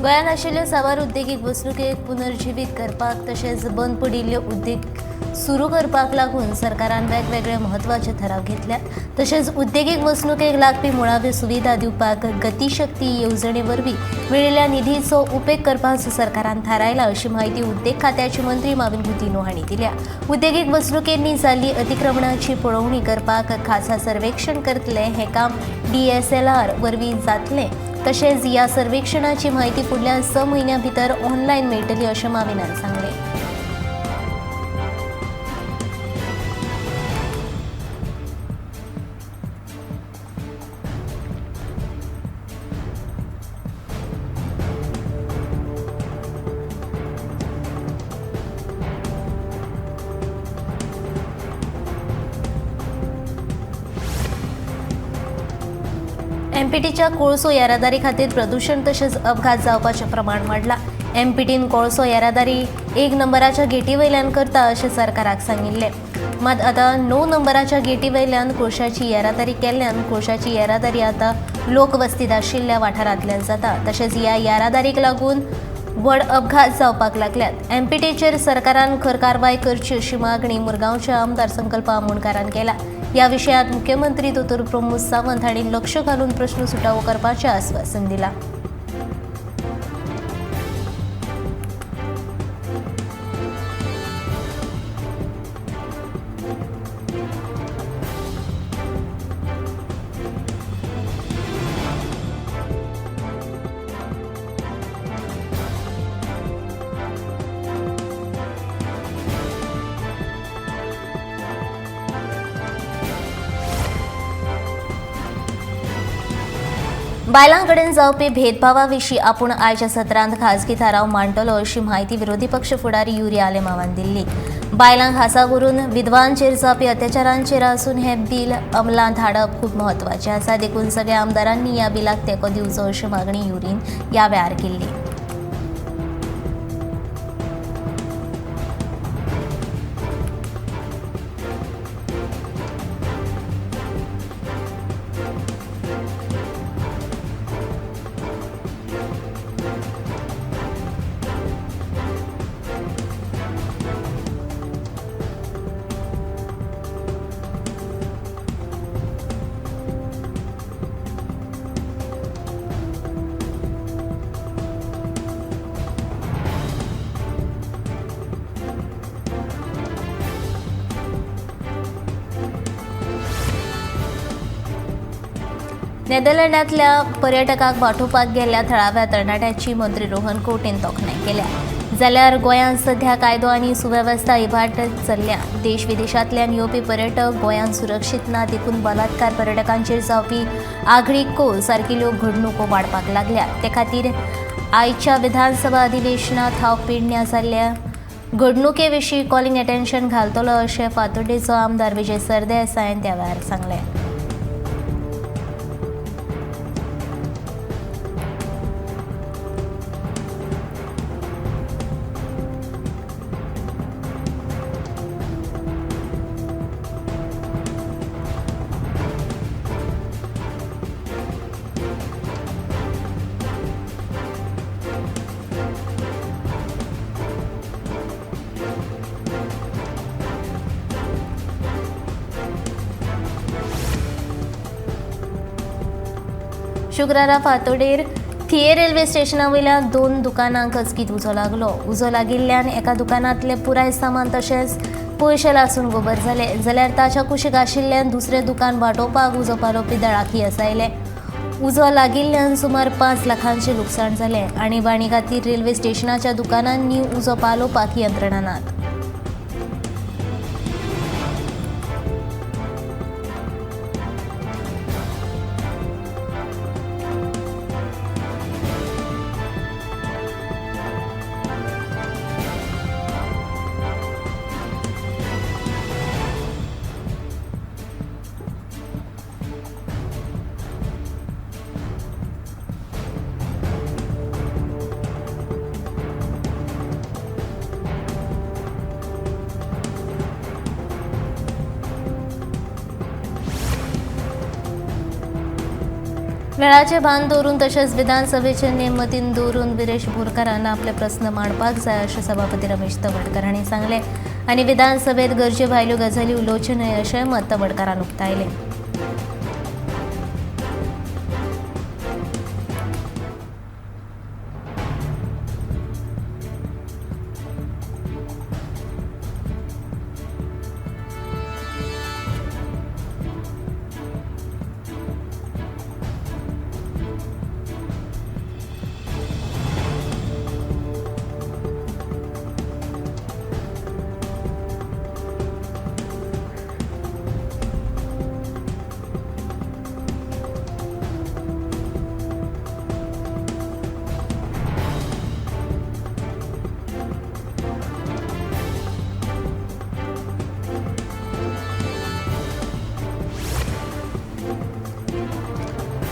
गोंयांत आशिल्ल्यो साबार उद्देगीक वसणुकेक पुनर्जिवीत करपाक तशेंच बंद पडिल्ल्यो उद्देग सुरू करपाक लागून सरकारान वेगवेगळे म्हत्वाचे थाराव घेतल्यात. तशेंच उद्देगीक वसणुकेक लागपी मुळाव्यो सुविधा दिवपाक गतीशक्ती येवजणे वरवीं मेळिल्ल्या निधीचो उपेग करपाचो सरकारान थारायला अशी म्हायती उद्देग खात्याचे मंत्री माविन गुदिन्हो हांणी दिल्या. उद्देगीक वसणुकेंनी जाल्ली अतिक्रमणाची पळोवणी करपाक खासा सर्वेक्षण करतले. हें काम DSLR वरवीं जातलें. तशेंच ह्या सर्वेक्षणाची म्हायती फुडल्या 6 म्हयन्यां भितर ऑनलायन मेळटली अशें माविनान सांगलें. एमपीटीच्या कोळसो येरादारी खातीर प्रदूषण तशेंच अपघात जावपाचें प्रमाण वाडलां. एमपीटीन कोळसो येरादारी 1 नंबराच्या गेटी वयल्यान करता अशें सरकाराक सांगिल्लें. मात आतां 9 नंबराच्या गेटी वयल्यान कोळशाची येरादारी केल्ल्यान कोळशाची येरादारी आतां लोकवस्तींत आशिल्ल्या वाठारांतल्यान जाता. तशेंच ह्या येरादारीक लागून व्हड अपघात जावपाक लागल्यात. एमपीटीचेर सरकारान खर कारवाय करची अशी मागणी मुरगांवचे आमदार संकल्प आमोणकारान केला. ह्या विशयात मुख्यमंत्री दोतोर प्रमोद सावंत हांणी लक्ष घालून प्रश्न सुटावो करपाचें आस्वासन दिलां. बायलां कडेन जावपी भेदभावा विशीं आपूण आयच्या सत्रांत खासगी थाराव मांडटलो अशी म्हायती विरोधी पक्ष फुडारी युरी आलेमावान दिल्ली. बायलांक खासा करून विधवांचेर जावपी अत्याचारांचेर आसून हें बील अंमलांत हाडप खूब म्हत्वाचें आसा. देखून सगळ्या आमदारांनी ह्या बिलाक तेंको दिवचो अशी मागणी युरीन ह्या वेळार केल्ली. नेदरलँडांतल्या पर्यटकाक वाटोवपाक गेल्ल्या थळाव्या तरणाट्याची मंत्री रोहन खंवटेन तोखणाय केल्या. जाल्यार गोंयांत सध्या कायदो आनी सुवेवस्था इबाडत चल्ल्या. देश विदेशांतल्यान येवपी पर्यटक गोंयांत सुरक्षीत ना देखून बलात्कार पर्यटकांचेर जावपी आगळीको सारकिल्ल्यो घडणुको वाडपाक लागल्या. ते खातीर आयच्या विधानसभा अधिवेशनांत हांव पेडण्यां जाल्ल्या घडणुके विशीं कॉलिंग अटेन्शन घालतलो अशें फातोड्डेचो आमदार विजय सरदेसायान त्या वेळार सांगलें. शुक्रारा फातोडेर थिये रेल्वे स्टेशना वयल्या 2 दुकानांक अचकीत उजो लागलो. उजो लागिल्ल्यान एका दुकानांतलें पुराय सामान तशेंच पयशे लासून गोबर जाले. जाल्यार ताच्या कुशीक आशिल्ल्यान दुसरें दुकान वाटोवपाक उजो पालोवपी दळाक येस आयलें. उजो लागिल्ल्यान सुमार 5 लाखांचें लुकसाण जालें. आणीबाणी खातीर रेल्वे स्टेशनाच्या दुकानांनी उजो पालोवपाक यंत्रणा नात. वेळाचें भान दवरून तशेंच विधानसभेचे नेम मतीन दवरून विरेश बोरकारान आपले प्रस्न मांडपाक जाय अशें सभापती रमेश तवडकर हांणी सांगलें आनी विधानसभेत गरजे भायल्यो गजाली उलोवच्यो न्हय अशेंय मत तवडकारान उक्तायलें.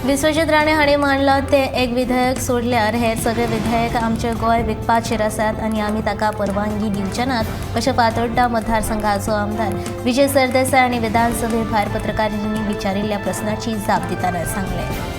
विश्वजीत राणे हांणी मांडलां तें एक विधेयक सोडल्यार हेर सगळे विधेयक आमचें गोंय विकपाचेर आसात आनी आमी ताका परवानगी दिवचे नात अशें फातोड्डा मतदारसंघाचो आमदार विजय सरदेसाय हांणी विधानसभे भायर पत्रकारांनी विचारिल्ल्या प्रस्नाची जाप दितना सांगलें.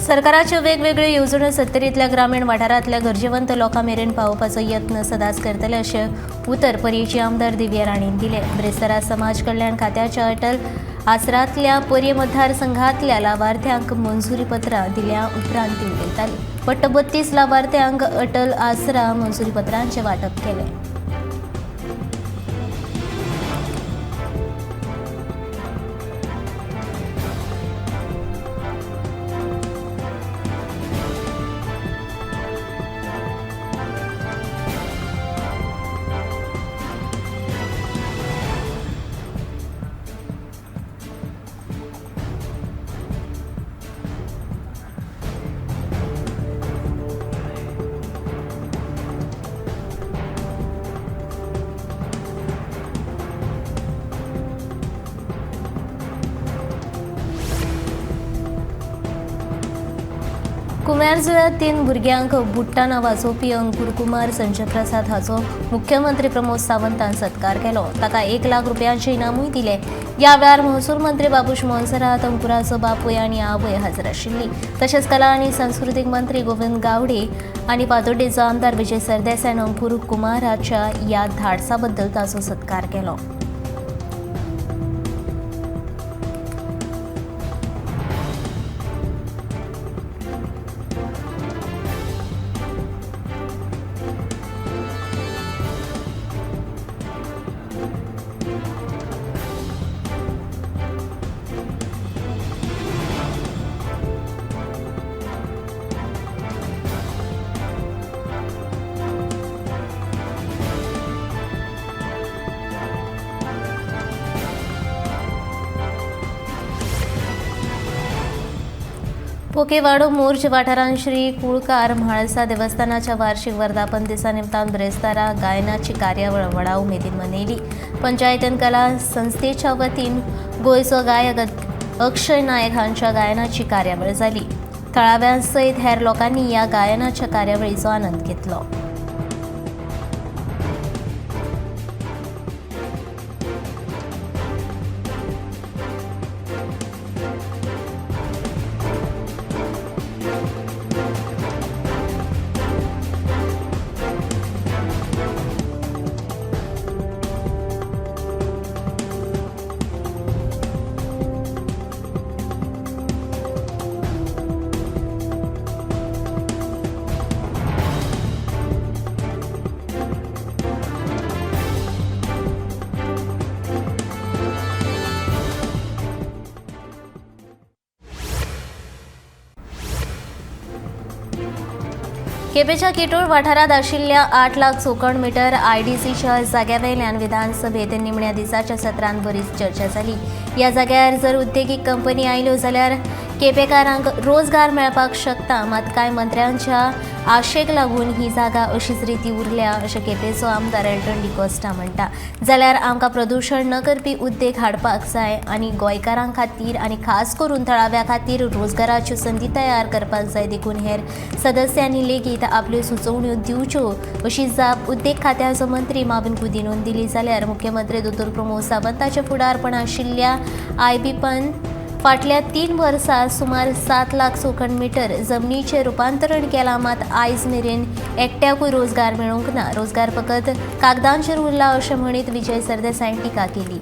सरकाराच्यो वेगवेगळ्यो येवजण्यो सत्तरींतल्या ग्रामीण वाठारांतल्या गरजेवंत लोकां मेरेन पावोवपाचो यत्न सदांच करतले अशें उतर पर्येची आमदार दिव्या राणेन दिलें. ब्रेस्तारा समाज कल्याण खात्याच्या अटल आसरांतल्या पर्ये मतदारसंघांतल्या लावार्थ्यांक मंजुरी पत्रां दिल्या उपरांत ती उलयताली. वट्ट 32 लावार्थ्यांक अटल आसरा मंजुरी पत्रांचें वांटप केलें. कुमेरजुव्यात 3 भुरग्यांक बुडटाना वाचोवपी अंकुर कुमार संजय प्रसाद हाचो मुख्यमंत्री प्रमोद सावंतान सत्कार केलो. ताका 1 लाख रुपयांचे इनामूय दिले. ह्या वेळार महसूल मंत्री बाबूश मोन्सेरात, अंकुराचो बापूय आनी आवय हजर आशिल्ली. तशेंच कला आनी सांस्कृतीक मंत्री गोविंद गावडे आनी पातोड्डेचो आमदार विजय सरदेसायान अंकुर कुमाराच्या ह्या धाडसा बद्दल ताचो सत्कार केलो. पोकेवाडो मोर्ज वाठारांत श्री कुळकार म्हाळसा देवस्थानाच्या वार्षिक वर्धापन दिसा निमतान ब्रेस्तारा गायनाची कार्यावळ व्हडा उमेदीन मनयली. पंचायतन कला संस्थेच्या वतीन गोंयचो गायक अक्षय नायक हांच्या गायनाची कार्यावळ जाली. थळाव्यां सयत हेर लोकांनी ह्या गायनाच्या कार्यावळीचो आनंद घेतलो. केपेंच्या किटोळ वाठारांत आशिल्ल्या 8 लाख चौखण मीटर आयडीसीच्या जाग्या वयल्यान विधानसभेत निमण्या दिसाच्या सत्रांत बरीच चर्चा जाली. ह्या जाग्यार जर उद्देगीक कंपनी आयल्यो जाल्यार केपेकारांक रोजगार मेळपाक शकता, मात कांय मंत्र्यांच्या आशेक लागून ही जागा अशीच रिती उरल्या अशें केपेंचो आमदार एल्टन डिकोस्टा म्हणटा. जाल्यार आमकां प्रदूशण न करपी उद्देग हाडपाक जाय आनी गोंयकारां खातीर आनी खास करून थळाव्या खातीर रोजगाराच्यो संदी तयार करपाक जाय, देखून हेर सदस्यांनी लेगीत आपल्यो सुचोवण्यो दिवच्यो अशी जाप उद्देग खात्याचो मंत्री माविन गुदिन्होन दिली. जाल्यार मुख्यमंत्री दोतोर प्रमोद सावंताचे फुडारपण आशिल्ल्या आयबीपन फाटल्या 3 वर्सां सुमार 7 लाख चौखण मीटर जमनीचें रुपांतरण केलां, मात आयज मेरेन एकट्याकूय रोजगार मेळूंक ना. रोजगार फकत कागदांचेर उरला अशें म्हणीत विजय सरदेसायान टिका केली.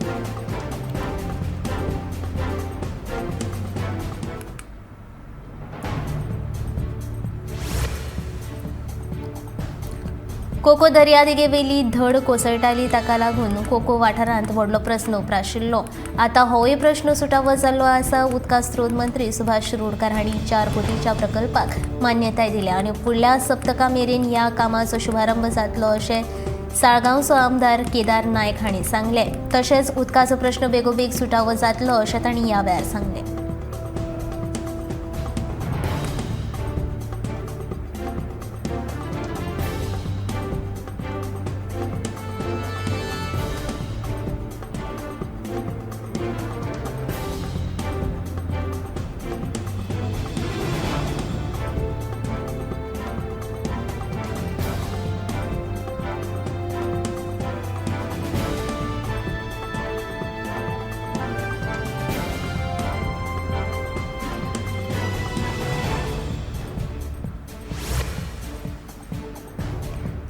कोको दर्यादेगेवेली धड कोसळटाली, ताका लागून कोको वाठारांत व्हडलो प्रस्न उप्राशिल्लो. आतां होय प्रस्न सुटावो जाल्लो आसा. उदका स्रोत मंत्री सुभाष शिरोडकर हांणी 4 कोटीच्या प्रकल्पाक मान्यताय दिल्या आनी फुडल्या सप्तका मेरेन ह्या कामाचो शुभारंभ जातलो अशें साळगांवचो आमदार केदार नायक हांणी सांगलें. तशेंच उदकाचो प्रस्न बेगोबेग सुटावो जातलो अशें तांणी ह्या वेळार सांगलें.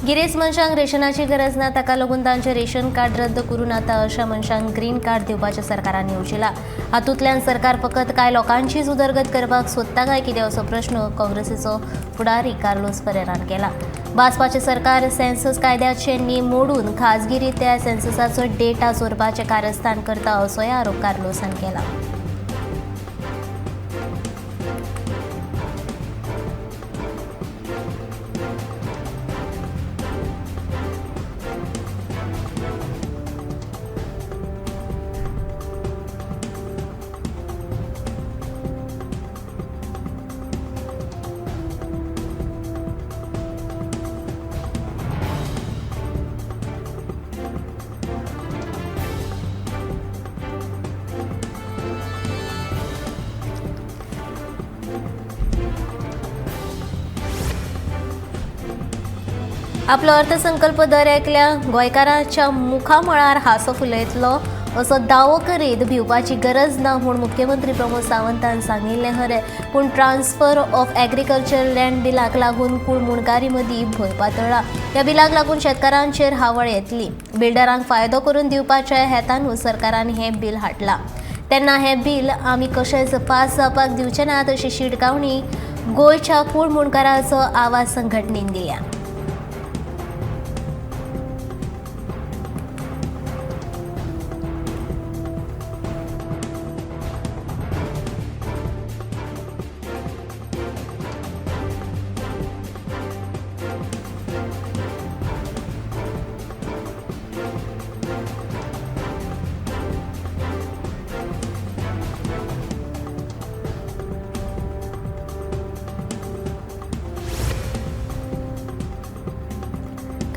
गिरेस्त मनशांक रेशनाची गरज ना, ताका लागून तांचें रेशन कार्ड रद्द करून आतां अशा मनशांक ग्रीन कार्ड दिवपाचें सरकारान येवजिलां. हातूंतल्यान सरकार फकत कांय लोकांचीच उदरगत करपाक सोदता काय कितें असो प्रस्न काँग्रेसीचो फुडारी कार्लोस परेरान केला. भाजपाचें सरकार सेन्सस कायद्याचे नेम मोडून खाजगी रित्या सेन्ससाचो डेटा चोरपाचें कारस्थान करता असोय आरोप कार्लोसान केला. आपलो अर्थसंकल्प दर एकल्या गोंयकारांच्या मुखामळार हांसो फुलयतलो असो दावो करीत भिवपाची गरज ना म्हूण मुख्यमंत्री प्रमोद सावंतान सांगिल्लें खरें, पूण ट्रान्सफर ऑफ एग्रीकल्चर लँड बिलाक लागून कूळ मुंडकारी मदीं भंय पातळ्ळा. ह्या बिलाक लागून शेतकारांचेर हावळ येतली. बिल्डरांक फायदो करून दिवपाच्या हेतानूच सरकारान हें बील हाडलां, तेन्ना हें बील आमी कशेंच पास जावपाक दिवचे नात अशी शिटकावणी गोंयच्या कूळ मुंडकाराचो आवाज संघटनेन दिल्या.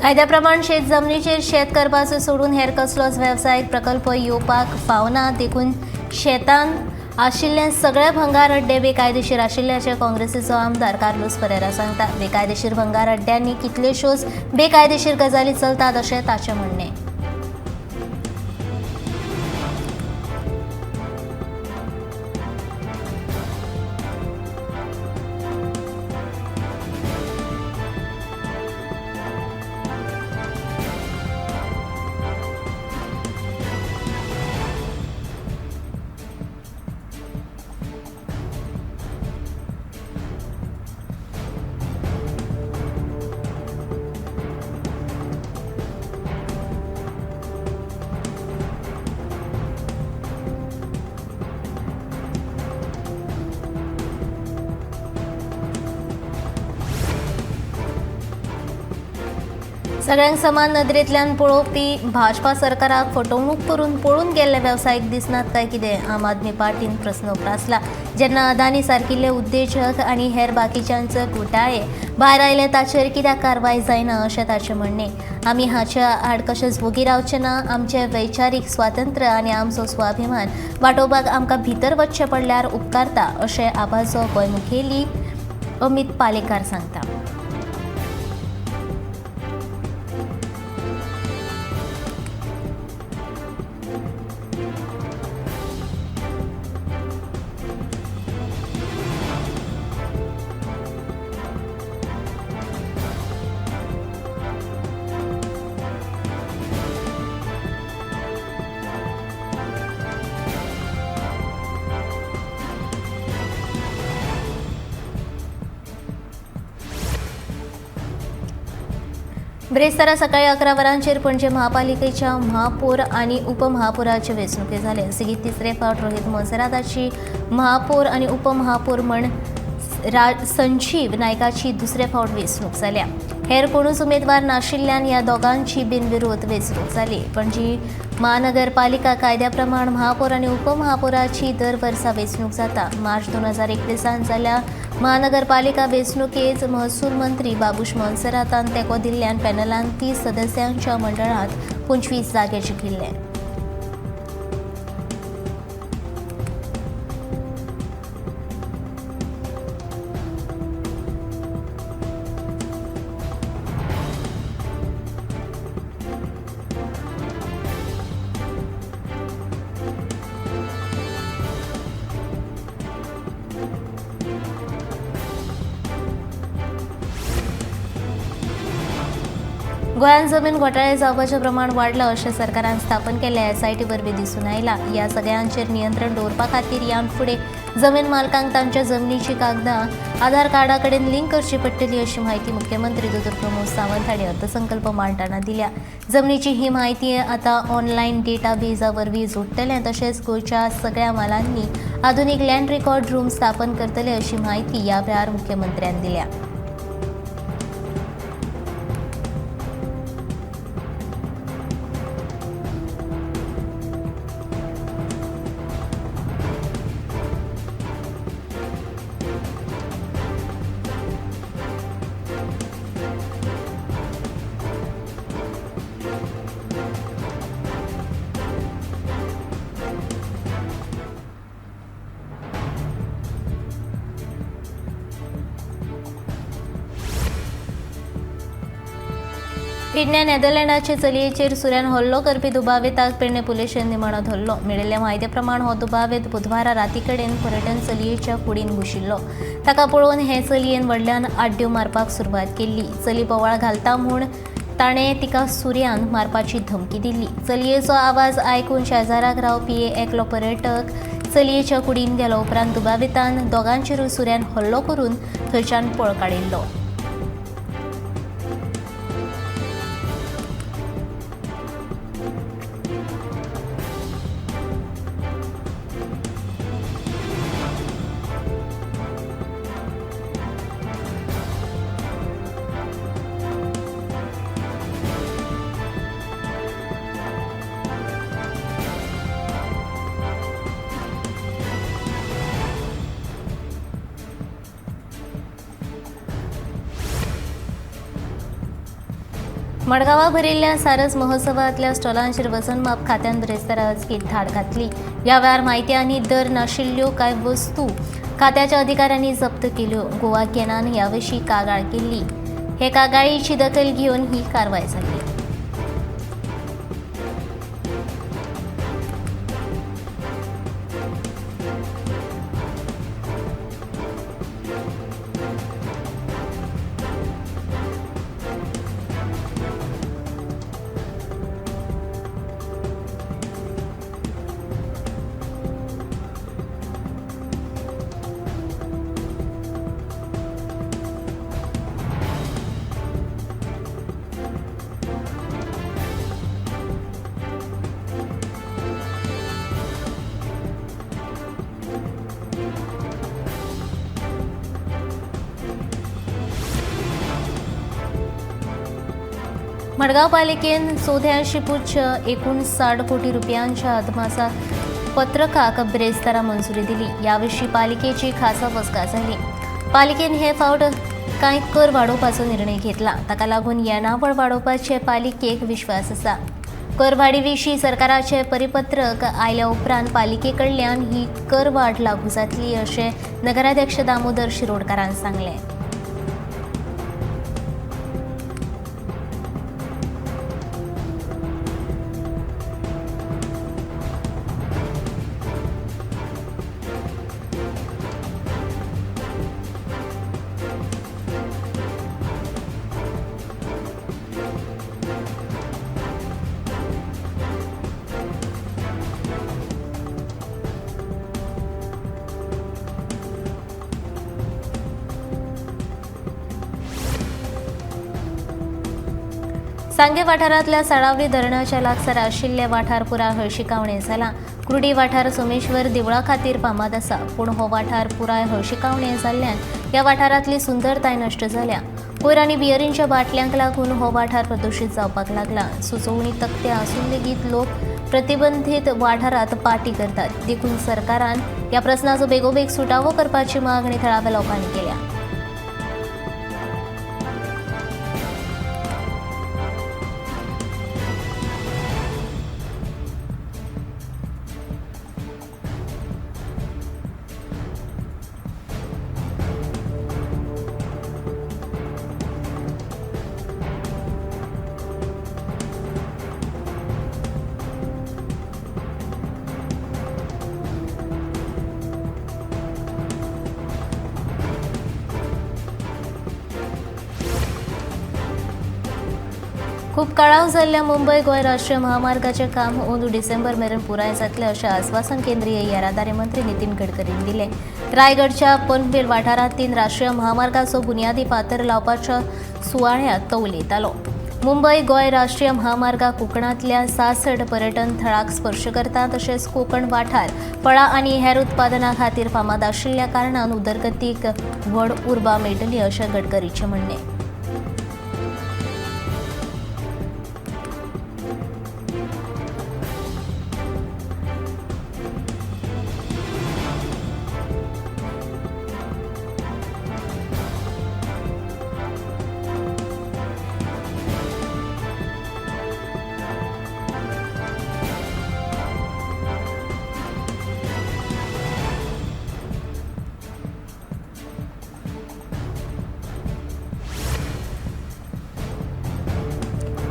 कायद्याप्रमाण शेत जमनीचेर शेत करपाचो सोडून हेर कसलोच वेवसायीक प्रकल्प येवपाक फावना, देखून शेतान आशिल्ले सगळे भंगार अड्डे बेकायदेशीर आशिल्ल्याचें काँग्रेसीचो आमदार कार्लोस परेरा सांगता. बेकायदेशीर भंगार अड्ड्यांनी कितल्योश्योच बेकायदेशीर गजाली चलतात अशें ताचें म्हणणें. सगळ्यांक समान नदरेंतल्यान पळोवपी भाजपा सरकाराक फटवणूक करून पळून गेल्ले वेवसायीक दिसनात काय कितें, आम आदमी पार्टीन प्रस्न उप्रासला। जेन्ना अदानी सारकिल्ले उद्देजक आनी हेर बाकीच्यांचे घोटाळे भायर आयले ताचेर कित्याक कारवाय जायना अशें ताचें म्हणणें। आमी हाच्या आड कशेंच वोगी रावचे ना। आमचें वैचारीक स्वातंत्र्य आनी आमचो स्वाभिमान वाटोवपाक आमकां भितर वचचें पडल्यार उपकारता अशें आभाचो गोंय मुखेली अमित पालेकार सांगता। ब्रेस्तारा सकाळी 11 वरांचेर पणजे महापालिकेच्या महापौर आनी उपमहापौराचे वेंचणुके जाले। सेगीत तिसरे फावट रोहित मोन्सेराताची महापौर आनी उपमहापौर म्हण संजीव नायकाची दुसरे फावट वेंचणूक जाल्या। हेर कोणूच उमेदवार नाशिल्ल्यान ह्या दोगांची बिनविरोध वेंचणूक जाली। पणजी महानगरपालिका कायद्या प्रमाण महापौर आनी उपमहापौराची दर वर्सा वेंचणूक जाता। मार्च 2021 जाल्ल्या महानगरपालिका वेंचणुकेत महसूल मंत्री बाबूश मोन्सेरातान तेंको दिल्ल्यान पॅनलान 30 सदस्यांच्या मंडळांत 25 जागे जिखिल्ले। गोंयांत जमीन घोटाळे जावपाचें प्रमाण वाडलां अशें सरकारान स्थापन केल्ल्या एसआयटी वरवीं दिसून आयलां। ह्या सगळ्यांचेर नियंत्रण दवरपा खातीर ह्यान फुडें जमीन मालकांक तांच्या जमनीची कागदां आधार कार्डा कडेन लिंक करची पडटली अशी म्हायती मुख्यमंत्री दोतोर प्रमोद सावंत हांणी अर्थसंकल्प मांडटना दिल्या। जमनीची ही म्हायती आतां ऑनलायन डेटाबेजा वरवीं जोडटले, तशेंच गोंयच्या सगळ्या म्हालांनी आधुनीक लँड रेकॉर्ड रूम स्थापन करतले अशी म्हायती ह्या वेळार मुख्यमंत्र्यान दिल्या। पेडण्या नेदरलँडाचे चलयेचेर सुऱ्यान हल्लो करपी दुबाविताक पेडणे पुलिशेन निमाणो धरलो। मेळिल्ल्या म्हायती प्रमाण हो दुबावीत बुधवारा राती कडेन पर्यटन चलयेच्या कुडीन घुशिल्लो। ताका पळोवन हे चलयेन व्हडल्यान आड्ड्यो मारपाक सुरवात केल्ली। चली बोवाळ घालता म्हूण ताणें तिका सुऱ्यान मारपाची धमकी दिल्ली। चलयेचो आवाज आयकून शेजाराक रावपी एकलो पर्यटक चलयेच्या कुडीन गेलो। उपरांत दुबावितान दोगांचेरूय सुऱ्यान हल्लो करून थंयच्यान पळ काडिल्लो। मडगांवां भरिल्ल्या सारस महोत्सवांतल्या स्टॉलांचेर वजनमाप खात्यान बिरेस्तारा अचकीत धाड घातली। ह्या वेळार म्हायती आनी दर नाशिल्ल्यो कांय वस्तू खात्याच्या अधिकाऱ्यांनी जप्त केल्यो। गोवा कॅनान ह्या विशीं कागाळ केल्ली। हे कागाळीची दखल घेवन ही कारवाय जाली। मडगांव पालिकेन 84.59 कोटी रुपयांच्या अदमासा पत्रकाक ब्रेस्तारा मंजुरी दिली. ह्या विशीं पालिकेची खासा बसका जाली. पालिकेन हे फावट कांय कर वाडोवपाचो निर्णय घेतला. ताका लागून येणावळ वाडोवपाचे पालिकेक विश्वास आसा. करवाडी विशीं सरकाराचे परिपत्रक आयल्या उपरांत पालिके कडल्यान ही करवाढ लागू जातली अशें नगराध्यक्ष दामोदर शिरोडकारान सांगलें. सांगे वाठारांतल्या साळावली धरणाच्या लागसार आशिल्ले वाठार पुराय हळशिकावणे जाला. कुर्डी वाठार सोमेश्वर देवळा खातीर फामाद आसा, पूण हो वाठार पुराय हळशिकावणे जाल्ल्यान ह्या वाठारांतली सुंदरताय नश्ट जाल्या. कोयर आनी बियरींच्या बाटल्यांक लागून हो वाठार प्रदुशीत जावपाक लागला. सुचोवणी तकटे आसून लेगीत लोक प्रतिबंधीत वाठारांत पार्टी करतात. देखून सरकारान ह्या प्रस्नाचो बेगोबेग सुटावो करपाची मागणी थळाव्या लोकांनी केल्या. खूब कळाव जाल्ल्या मुंबय गोंय राष्ट्रीय महामार्गाचें काम अंदू डिसेंबर मेरेन पुराय जातलें अशें आस्वासन केंद्रीय येरादारी मंत्री नितीन गडकरीन दिलें. रायगडच्या पनवेल वाठारांत 3 राष्ट्रीय महामार्गाचो बुन्यादी फातर लावपाच्या सुवाळ्यांत तो उलयतालो. मुंबय गोंय राष्ट्रीय महामार्ग कोकणांतल्या 66 पर्यटन थळाक स्पर्श करता, तशेंच कोकण वाठार फळां आनी हेर उत्पादनां खातीर फामाद आशिल्ल्या कारणान उदरगतीक व्हड उर्बा मेळटली अशें गडकरीचें म्हणणें.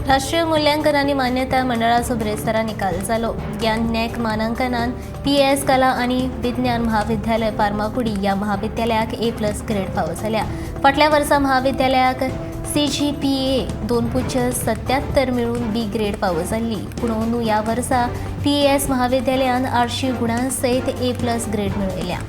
राष्ट्रीय मूल्यांकन आनी मान्यता मंडळाचो ब्रेस्तारा निकाल जालो. ज्ञान नॅक मानांकनान पीएस कला आनी विज्ञान महाविद्यालय फार्मागुडी ह्या महाविद्यालयाक A+ grade फावो जाल्या. फाटल्या वर्सा महाविद्यालयाक CGPA 2.77 मेळून B grade फावो जाल्ली, पूण अंदू ह्या वर्सा पीएस महाविद्यालयान 800 गुणां सयत A+ grade मेळयल्या.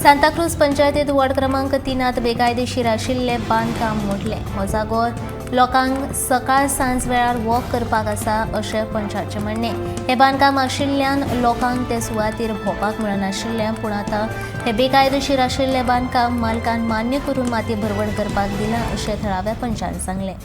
सांताक्रूज पंचायतीत वॉर्ड क्रमांक 3 बेकायदेशीर आशिल्लें बांदकाम मोडलें. हो जागो लोकांक सकाळ सांज वेळार वॉक करपाक आसा अशें पंचायतीचें म्हणणें. हें बांदकाम आशिल्ल्यान लोकांक ते सुवातेर भोंवपाक मेळनाशिल्लें, पूण आतां हें बेकायदेशीर आशिल्लें बांदकाम मालकान मान्य करून माती भरवण करपाक दिलां अशें थळाव्या पंचान सांगलें.